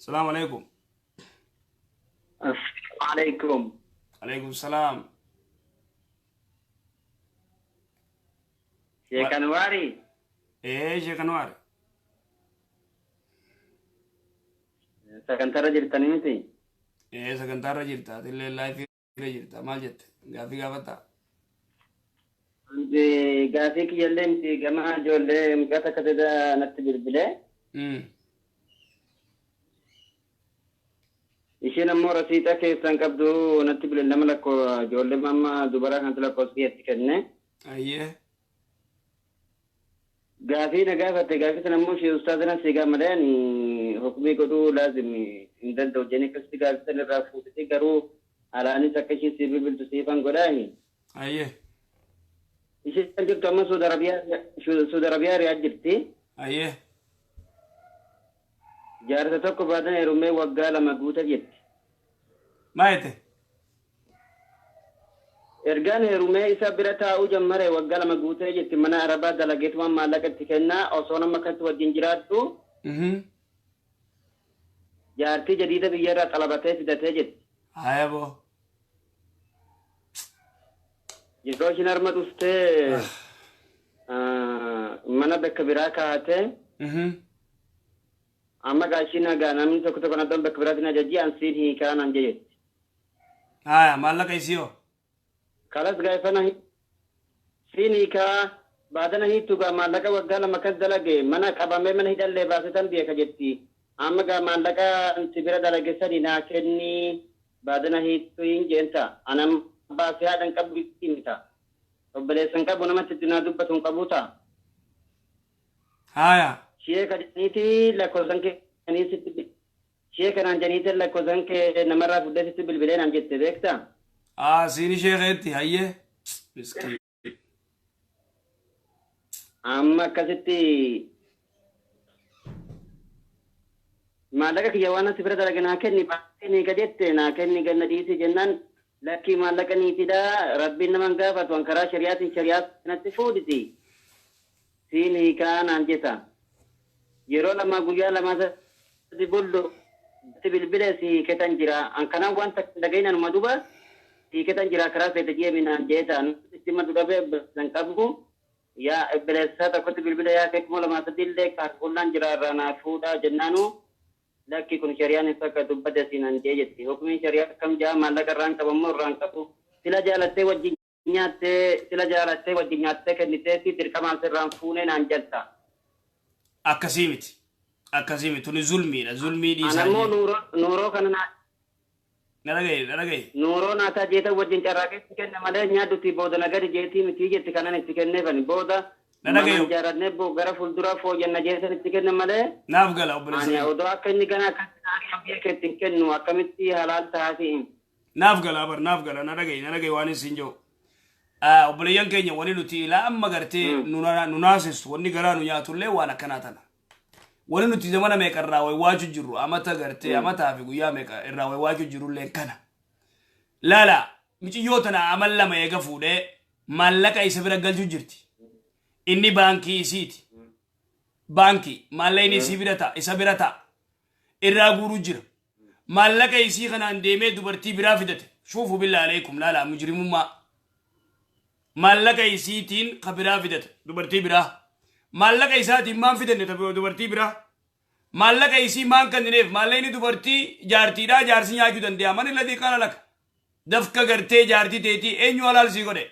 Salaamu alaikum. Assalaamu alaikum. Alaikum salaam. Sheekh Anwaari. Ee, Sheekh Anwaar. Sagantarra jirtanii miti? Ee, sagantaarra jirta. Atillee live irra jirta. Maal jette? Gaaffii gaafatta. Wanti gaafii kiyyallee miti, gama ijoollee mucaa takka ta'e natti bilbilee. Isheen ammoo rasiixa keessan qabdu natti bilbile, nama lakkoo ijoollee amma dubaraa kanatti lakkoofsa kiyyatti kenne. Ayyee. Gaafii na gaafatte, gaafii sana ammoo ishee ustaazana si malee ani hukumii godhuu laazim hin danda'u jennee akkasitti gaafii sana irraa fuutee, garuu alaanis akka ishee si bilbiltu siifan godhaahi. Ayyee. Isheen kan jirtu amma Suudi Arabiyaa, Suudi Arabiyaa Riyaad jirti. Ayyee. Jaarsa tokko baatan heerumee waggaa 2 guuta jetti. Maal jette? Ergaan heerumee isa bira taa'uu jammare waggaa 2 guutee jetti. Mana Arabaa dalageetumaan maallaqa itti kennaa osoo nama akkatti wajjin jiraattu jaartii jadiida biyyarraa xalabatee fidatee jetti. Haya boo. Yeroo ishiin harma dhuftee mana bakka biraa kaa'atee amma gaashiin nagaa namni tokko tokko naddoon bakka biraatiin ajajii ansiin hiikaa naan jetti. Haya, maallaqa isii hoo? Kalas gaafana siin hiikaa baadana hiittu gaa maallaqa waggaa 2 akkas dalage mana qabamee mana hidhallee baasetan beeka jetti. Amma gaa maallaqa si bira dalage sani naa kennii baadana hiittu hin jeenta. Anam baasee haadhan qabu itti mita. Obboleessan qabu, namatti itti naa dubbatu hin qabu ta'a. Haya. Ishee kadhaniiti lakkoofsan kee sitti ishee kanaan janiite lakkoofsan kee namarraa fuudhee sitti bilbilee naan jette, beektaa? Aa, siin ishee keetti, hayyee. Miskiin. Amma akkasitti maallaqa kiyya waan asi bira dalage naa kenni baasii ni jette, naa kenni ganna dhiisii jennaan, lakkii, maallaqa niitidha, rabbiin naman gaafatu, an karaa shari'aatiin shari'aa natti fuudhiti siin hiikaa naan jeta. Yeroo 2 guyyaa 2 sadi bullu itti bilbilee si hiiketan jira, an kanaan waan takka dhagahin anuma duba hiiketan jira, karaa feete jeemi naan jeeta. Itti madu dhabee san qabu yaa obboleessaa tokkotti bilbila yaa kee 2003 illee kaakullaan jira irraa naa fuudhaa jennaanu, lakki, kun shari'aan hin fakkaatu dubbate siinaan jee jetti. Hukumiin shari'aa akkam jaa? Maallaqa irraan qabu ammoo irraan qabu, sila jaalattee wajjin nyaattee, sila jaalattee wajjin nyaattee kennitee fi dirqamaan sirraan fuunee naan jetta. Akkasii miti. Akkasii miti. Tuni zulmiidha. Zulmii dhiisaa. Anammoo nuuroo kana naa Na dhagaye, na dhagaye. Nuuroo naataa jeeta wajjin carraaqeetti kenne malee nyaadduti booda nagadi jeetii miti jetti. Kanan itti kenneefani booda Na dhagaye. mana ijaaradnee gara fuulduraa fooyyanna jeetan itti kenne malee Naaf gala, obboleessa ani kiyya. odoo akka inni gana akkatti naaf biyya keetti hin kennu akkamitti halaal taati? Naaf gala bar, naaf gala. Na dhagaye, na dhagaye waan isin jiru. Obboleeyyan keenya, wani nuti ilaa amma gartee nu naasistu, wanni garaa nu nyaatullee waan akkanaa tana. Wani nuti zamana meeqa irraa waywaachuu jirru, amata gartee amataa fi guyyaa meeqa irraa waywaachuu jirrullee kana. Laala, miciyyoo tana amal 2 eega fuudhee maallaqa isa bira galchuu jirti. Inni baankii isiiti. Baankii maallaqni isii bira ta'a, isa bira ta'a. Irraa guuruu jira. Maallaqa isii kanaan deemee dubartii biraa fidate. Shuufu billaa aleekum, laala mujrimummaa. Maallaqa isiitiin ka biraa fidate, dubartii biraa. Maallaqa isaatiin maan fidanne dubartii biraa? Maallaqa isii maan kennineef? Maallaqni dubartii jaartiidhaa jaarsi nyaachuu danda'a. Mani ladii qaala laka. Dafka gartee jaartii teetii eenyu halaal sii godhe?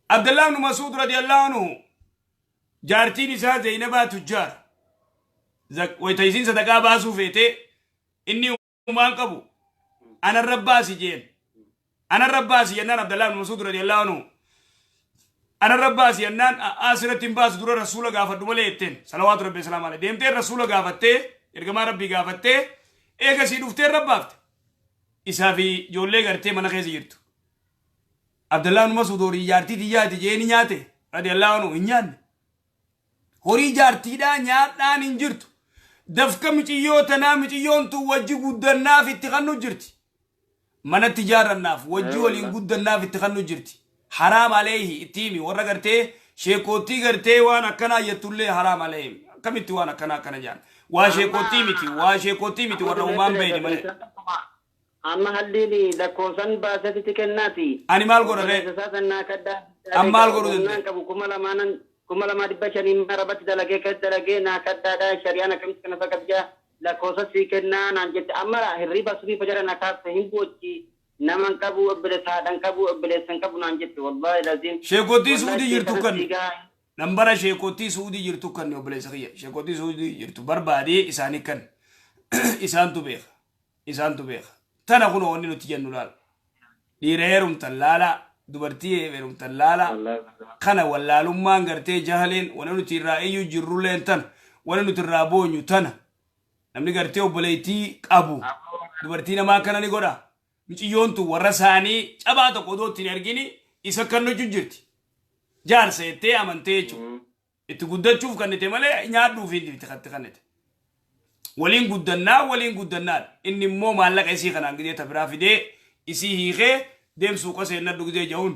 Abdallah ibn Mas'ud radiyallahu anhu, jaartiin isaa Zainabaa tujjaara. Wayita isiin sadaqaa baasuu feetee inni waan qabu anarra baasi jeen. Anarra baasi jennaan, Abdallah ibn Mas'ud radiyallahu anhu anarra baasi jennaan, asirratti hin baasu, dura rasuula gaafadhu malee jetteen. Salawaatu rabbi salaamu alayhi. Deemtee rasuula gaafattee, ergamaa rabbii gaafattee, eegasii dhuftee irra baafte. Isaa fi ijoollee gartee mana keessa jirtu. Abdallah ibn Mas'ud horii jaartii tiyyaati jee ni nyaate radiyallahu anhu? Hin nyaanne. Horii jaartiidhaa nyaadhaan hin jirtu. Dafka miciyyoo tanaa, miciyyoon tun wajji guddannaaf itti kannu jirti. Manatti ijaarrannaaf wajji waliin guddannaaf itti kannu jirti. Haraam aleehi itti himi, warra gartee sheekootii gartee waan akkanaa jettullee haraam aleehi. Akkamitti waan akkanaa akkana jaan? Waa sheekootii miti, waa sheekootii miti, warra uumaan beeyne malee. Amma halliin lakkoofsan baasetti kennaati. Ani maal godha ree? An maal godhuu danda'e? Qabu 2500 marabatti dalagee kan dalagee naa kaddaadha shari'aan akkamitti kana fakkaata lakkoofsa sii kennaa naan jette. Amma hirriba subii fajara na kaafte hin boochi nama hin qabu, obboleessa haadha hin qabu, obboleessa hin qabu naan jette, wallaahi laziim. Sheekootii Suudii jirtu kan nambara sheekootii Suudii jirtu kan obboleessa kiyya sheekootii Suudii jirtu barbaadee isaanii kan isaantu beeka, isaantu beeka. Tana kun wanni nuti jennu laala, dhiira heerumtan laala, dubartii heerumtan laala. Kana wallaalummaan gartee jahaleen wanni nuti irraa iyyuu jirrulleen tana, wanni nuti irraa boonyu tana. Namni gartee obboleettii qabu dubartii namaa akkana ni godha. Miciyyoon tun warra isaanii cabaa tokko odoo ittiin argini isa kan nuti jirti jaarsa jettee amantee jechuudha. Itti guddachuuf kannite malee nyaadhuuf hin itti kannite. Waliin guddannaa, waliin guddannaadha. Inni immoo maallaqa isii kanaan gidee tabiraa fidee isii hiikee deemsuu qosee gidee ja'uun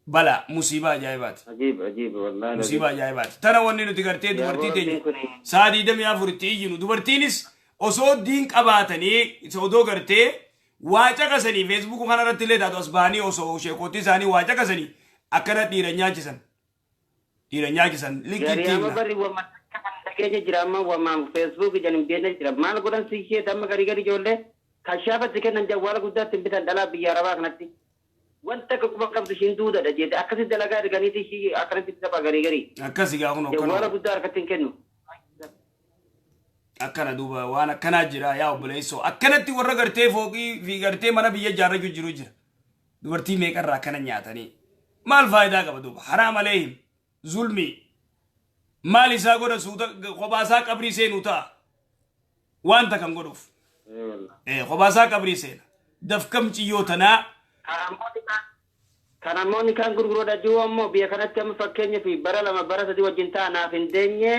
bala musiibaa ajaa'ibaati. Ajiib, ajiib, wallaahi. Musiibaa ajaa'ibaati. Tana wanni nuti gartee dubartii teenya sa'a 24 itti iyyinu, dubartiinis osoo diin qabaatanii odoo gartee waa caqasanii feesbuuk kana irratti illee taatu as ba'anii osoo sheekootii isaanii waa caqasanii akkana dhiira nyaachisan. Dhiira nyaachisan likkiitti himna. Barri dhageenya jira, amma wamaan feesbuuk ijaan hin beekne jira. Maal godhan si ishee amma garii garii ijoollee kashaafatti kennan jawwaala guddaatti hin bitan dhalaa biyya arabaa kanatti. Wanta akka quba qabdu ishiin duudadha jette akkasitti dalagaa erganiiti ishii akkanatti bitaba garii garii. Akkasi gaa kun Jawwaala guddaa harkatti hin kennu. Akkana duuba waan akkanaa jira yaa obboleessoo. Akkanatti warra gartee fooqii fi gartee mana biyya ijaarrachuu jiru jira. Dubartii meeqarraa akkana nyaatanii. Maal faayidaa qaba duuba? Haraa malee him. Zulmii. Maal isaa godha? Suuta kophaasaa qabrii seenuu ta'a. Wanta kan godhuuf. Kophaasaa qabrii seena. Dafkam ciyyoo tanaa. Kan ammoo ni kan gurguroodha jiru ammoo biyya kanatti amma fakkeenyaaf bara 2 bara 3 wajjin ta'a naaf hin deenye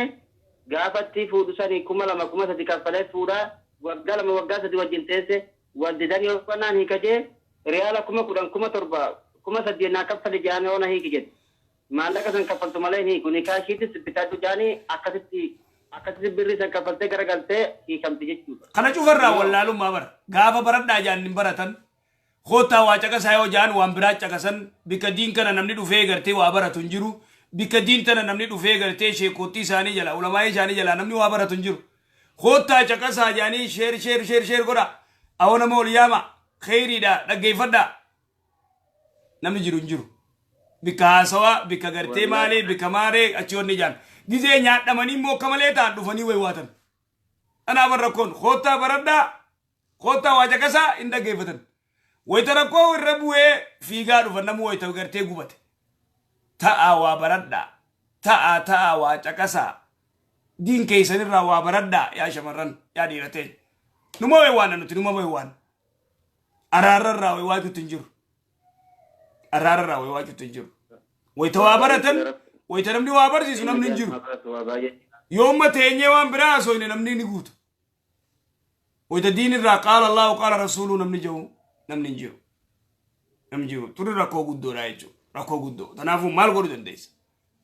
gaafatti fuudhu sanii 2000 3000 kaffalee fuudha, waggaa 2 waggaa 3 wajjin teesse wal didanii uffannaan hiikajee riyaala 10,000 7,000 8,000 naa kaffali jaanii oona hiiki jedhe. Maallaqa san kaffaltu malee hin hiiku, nikaashiitis bitadhu jaanii akkasitti akkasitti birrii san kaffaltee garagaltee hiikamti jechuudha. Kana cufarraa wallaalummaa bara. Gaafa baradhaa jaan hin baratan. Koottaa waa caqasaa yoo jaan waan biraa caqasan. Bikka diin kana namni dhufee gartee waa baratu hin jiru. Bikka diin tana namni dhufee gartee sheekootii isaanii jala ulamaa'ii isaanii jala namni waa baratu hin jiru. Koottaa caqasaa jaanii share share share share godha. Awoo nama ol yaama. Kheyriidha dhaggeeffadhaa. Namni jiru hin jiru. Bikka haasawaa, bikka gartee maalee, bikka maaree achi wanni jaan. Gizee nyaadhamanii immoo akka malee ta'an dhufanii wayiwaatan. Kanaaf rakkoon koottaa baradhaa, koottaa waa caqasaa hin dhaggeeffatan. Wayita rakkoo irra bu'ee fiigaa dhufan namni wayita gartee gubate. Ta'aa waa baradhaa. Ta'aa ta'aa waa caqasaa. Diin keessanirraa waa baradhaa yaa shamarran yaa dhiira ta'e. Numa wayiwaana nuti, numa wayiwaana. Araararraa wayiwaachuutti hin jiru. Araararraa wayiwaachuutti hin jiru. Wayita waa baratan, wayita namni waa barsiisu namni hin jiru. Yoomma teenyee waan biraa haasofne namni ni guuta. Wayita diin irraa qaala Allahu qaala rasuuluu namni jiru namni hin jiru. Namni jiru. Tuni rakkoo guddoodha jechuudha. Rakkoo guddoo. Kanaafuu maal godhuu dandeessa?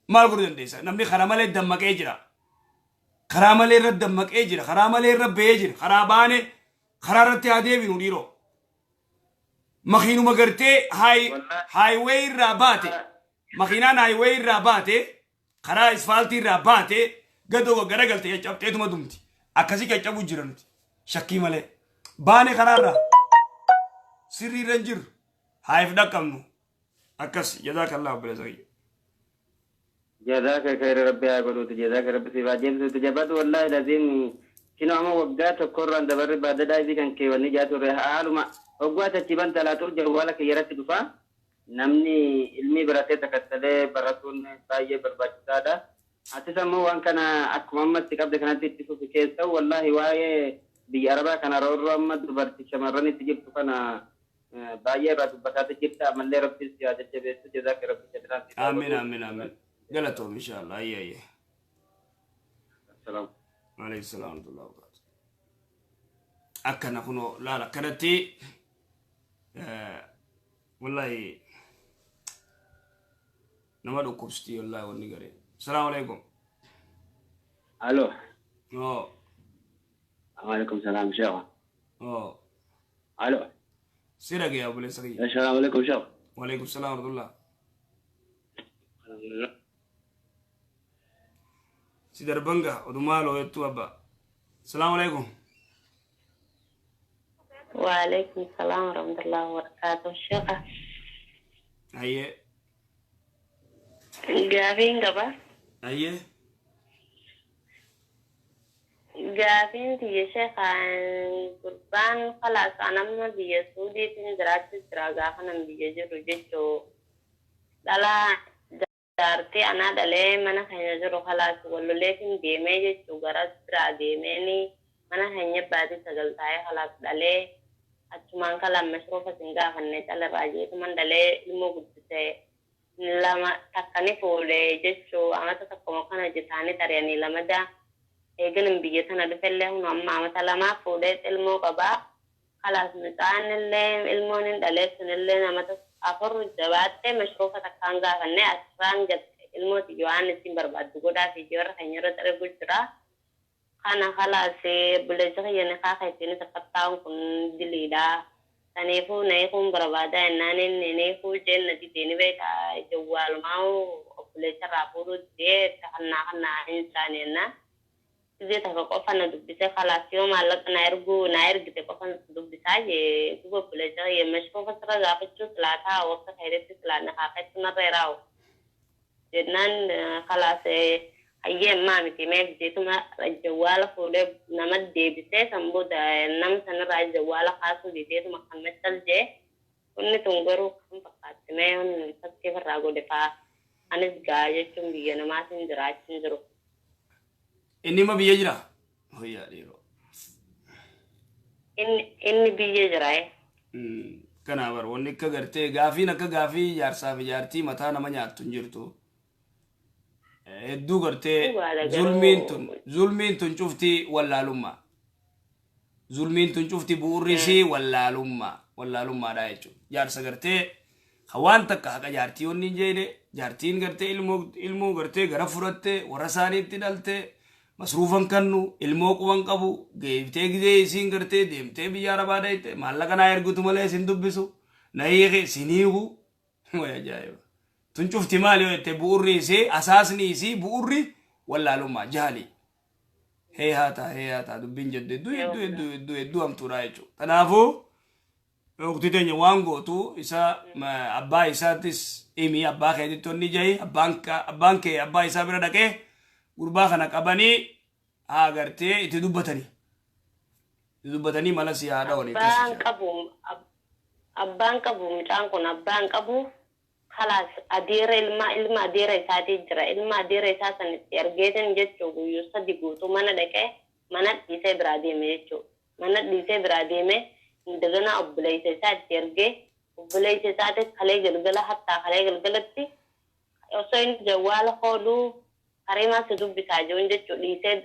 Maal godhuu dandeessa? Namni karaa malee dammaqee jira. Karaa malee irra dammaqee jira. Karaa malee irra ba'ee jira. Karaa baanee karaa irratti haa deebinu dhiiroo. Makiinuma gartee highway irraa baate, makiinaan highway irraa baate, karaa isfaaltii irraa baate gadoo garagalte caccabxeetuma dumti. Akkasii caccabuu jira nuti. Shakkii malee. Baane karaarraa. Sirrii irra hin jirru. Haa if dhaqqabnu. Akkas jazaakallaa obboleessa kiyya. Jazaaka khayra, rabbi haa godhuuti, jazaaka rabbi siif haa deebisuuti, jabaatu. Wallaahi laziim kinoo amma waggaa tokkorraan dabarri baadadhaa isii kan keewwanni jaa turre haaluma hoggaa tachi banta laaxul jawwaala kiyyaratti dhufa. Namni ilmii baratee takattalee baratuun baay'ee barbaachisaadha. Atis ammoo waan kana akkuma ammatti qabde kanatti itti fufi. Keessa'u wallaahi waa'ee biyya arabaa kana roorroo amma dubartii shamarran itti jirtu kana baay'ee irraa dubbataati jirta. Ammallee rabbi si haa jajjabeessu, jazaaka rabbi jannaan si haa Amiin. godhu. Amiin, amiin. Galatoom inshallah. Ayya ayya. Assalaam. Alayhi salaam wa rahmatullahi wa barakatuh. Akkana kunoo laala akkanatti wallahi nama dhukkubsiti wallahi wanni garee. Asalaamu alaikum. Alo. Oo. Waalaikum salaam sheekha. Oo. Alo. Si dhagaya, obboleessa kiyya. Assalaamu alaikum sheekha. Waalaikum salaam warahmatullah. Si darbanga odumaa loo jettu abba. Salaamu alaikum. وعليكم السلام ورحمة الله وبركاته شيخ. Hayyee. Gaafiin qaba. Hayyee. Gaafiin tiyya sheekha, gurbaan khalaas an amma biyya Suudiitiin jiraachuu jira. Gaafa nan biyya jiru jechuu dhalaa jaartii anaa dhalee mana keenya jiru khalaas walloleetiin deemee jechuu gara biraa deemeeni mana keenya baatii 9 taa'ee khalaas dhalee achumaan kalaan mashruufa sin gaafanne calarraa jeetuman dhalee ilmoo guddisee lama takka ni fuudhee jechuu amata tokkoma kana jitaanii tariyanii lamada eeganin biyya tana dhufellee hunu amma amata 2 fuudhee ilmoo qabaa. Khalaas mucaan illee ilmoon hin dhalee sunillee amata 4 jabaattee mashruufa takkaan gaafanne asirraan gatte ilmoo tiyyo waan isin barbaaddu godhaa fi warra keenya irra ergu jira. Kana khalaas obboleessa kiyya ni kaa keetiin sakkattaa'uun kun diliidha. Saniifuu na hiikuun barbaada jennaan inni niikuu jeen na didee ni beeka jawwaalumaa obboleessa irraa fuudhuu didee kannaa kannaa hin taane jennaan. Gisee takka qofa na dubbisee khalaas yoo maallaqa na erguu na ergite qofa na dubbisaa jee. Duba obboleessa kiyya mashruufa sirra gaafachuu silaataa wakka keetetti silaa na kaafetti narra yeraawu jennaan khalaas hayyee ammaa miti mee jeetuma jawwaala fuudhee nama deebisee san booda nama sanarraa jawwaala kaasuu dideetuma kan maccal jee. Inni tun garuu kan fakkaatti mee fakkii irraa godhe faa anis gaa jechuun biyya namaatiin jiraachuun jiru. Inni ma biyya jira? Hoyyaa dhiiroo. Inni biyya jira. Kanaa bar wanni akka gartee gaafiin akka gaafii jaarsaa fi jaartii mataa nama nyaattu hin jirtu. Hedduu gartee zulmiin tun cufti wallaalummaa. Zulmiin tun cufti bu'urri isii wallaalummaa. Wallaalummaadha jechuudha. Jaarsa gartee waan takka haqa jaartii wanni hin jeene, jaartiin gartee ilmoo gartee gara fudhatte warra isaaniitti dhalte masruufan kannu ilmoo quban qabu geeftee gizee isiin gartee deemtee biyya arabaa dhayte maallaqa naa ergutu malee isin dubbisu na hiike isin hiiku. Way ajaa'iba! Tun cufti maali yoo jette, bu'urri isii, asaasni isii bu'urri wallaalummaa, jahali. Hee haa ta'a, hee haa ta'a, dubbiin jedhu hedduu hedduu hedduu hedduu hedduu hamtuudha jechuudha. Kanaafuu waqtii teenya waan gootu isa abbaa isaattis himi, abbaa keetitti onni jahi, abbaan kee abbaa isaa bira dhaqee gurbaa kana qabanii haa gartee itti dubbatanii. Itti dubbatanii mala si haa dhawanii. Abbaan qabu, abbaan qabu, mucaan kun abbaan qabu. Khalaas adeera ilma adeera isaatii jira. Ilma adeera isaa san itti ergeetin jechuu guyyuu 3 guutuu mana dhaqee mana dhiisee biraa deeme jechuu. Mana dhiisee biraa deeme. Indagana obboleessa isaa itti ergee obboleessa isaatis kalee galgala hattaa kalee galgalatti osoo inni jawwaala hooduu kariimaa si dubbisaa jiruun jechuu dhiisee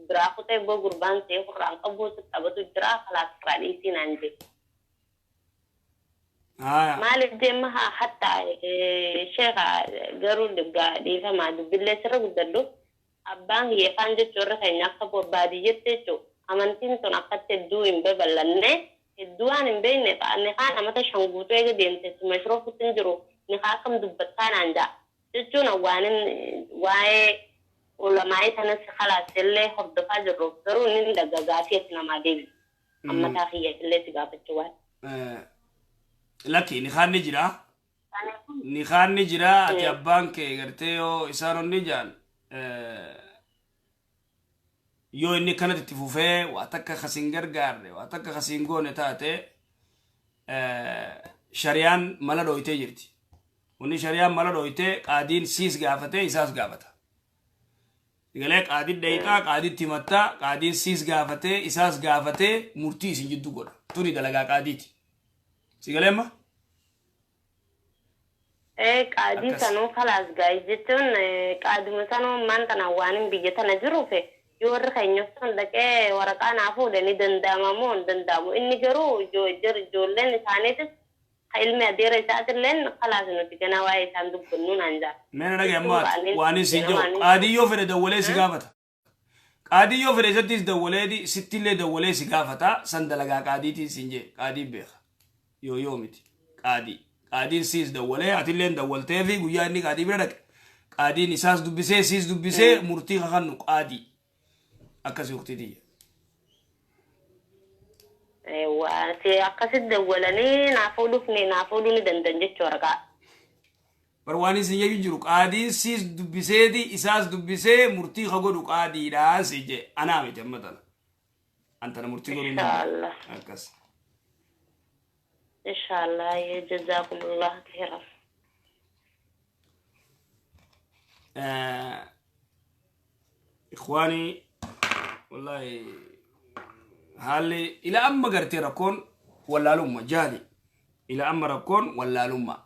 biraa kutee boo gurbaan ta'ee hurraan qabuu si taphatu jira khalaas irraa dhiisii naan jedhe. Maaliif deema hattaa sheeka garuu dhiifamaa dubbillee sirra guddadhu abbaan kiyya jechuu irra keenya akka baadiyyetti jechuu amantiin sun akkatti hedduu hin babal'anne, hedduu waan hin beekne ni kaan amata 5 guutuu eega deemte mashruufutti hin jiru ni kaa akkam dubbattaa naan ja'a jechuun waan waa'ee ulamaa'ii sanas khalaas illee hordofaa jirru garuu inni dhagagaafii ati namaa deebi ammataa kiyya illee si gaafachuu waan. Lakki, ni kaanni jira. Ni kaanni jira. Ati abbaan kee gartee yoo isaan onni jaan yoo inni kanatti itti fufee waa takka kasin gargaarre, waa takka kasiin goone taate, shariyaan mala dhooytee jirti. Wanni shariyaan mala dhooytee qaadiin siis gaafatee isaas gaafata. Galee qaadiin dhayiqaa qaadiitti himattaa, qaadiin siis gaafatee isaas gaafatee murtii isin jidduu godha. Tuni dalagaa qaadiiti. Si galee amma? Qaadii sanuu khalaas gaa'e jechuun qaaduma sanuu ammaan tana waan hin biyya tana jiruuf yoo warri keenya sun dhaqee waraqaa naa fuudhe ni danda'ama moo hin danda'amu? Inni garuu ijoolleen isaaniitis ilmi adeera isaatilleen khalaas nuti ganaa waa'ee isaan dubbannu naan jaa. Meena dhagaye ammoo ati waan isin jiru qaadii yoo fedhe dawwalee si gaafata. Qaadii yoo fedhe isattis dawwaleeti sittillee dawwalee si gaafata. San dalagaa qaadiitiin siin jee, qaadiin beeka. Yoo yoo miti qaadii. Qaadiin siis dawwalee, atilleen dawwaltee fi guyyaa inni qaadii bira dhaqe. Qaadiin isaas dubbisee siis dubbisee murtii kakannu qaadii. Akkasii uqtii tiyya. Waa si akkasitti dawwalanii naa fuudhuuf ni naa fuudhuu ni danda'an jechuu waraqaa. Bar waan isin jechuu jiru, qaadiin siis dubbiseeti isaas dubbisee murtii ka godhu qaadiidha si jee, anaa miti amma tana. Antana murtii godhuu hin danda'u. Inshaallah. Akkas. Inshaallah, jazaakumullah khairan. Ikhwaanii, wallahi haalli ila amma gartee rakkoon wallaalumma jaali, ila amma rakkoon wallaalumma.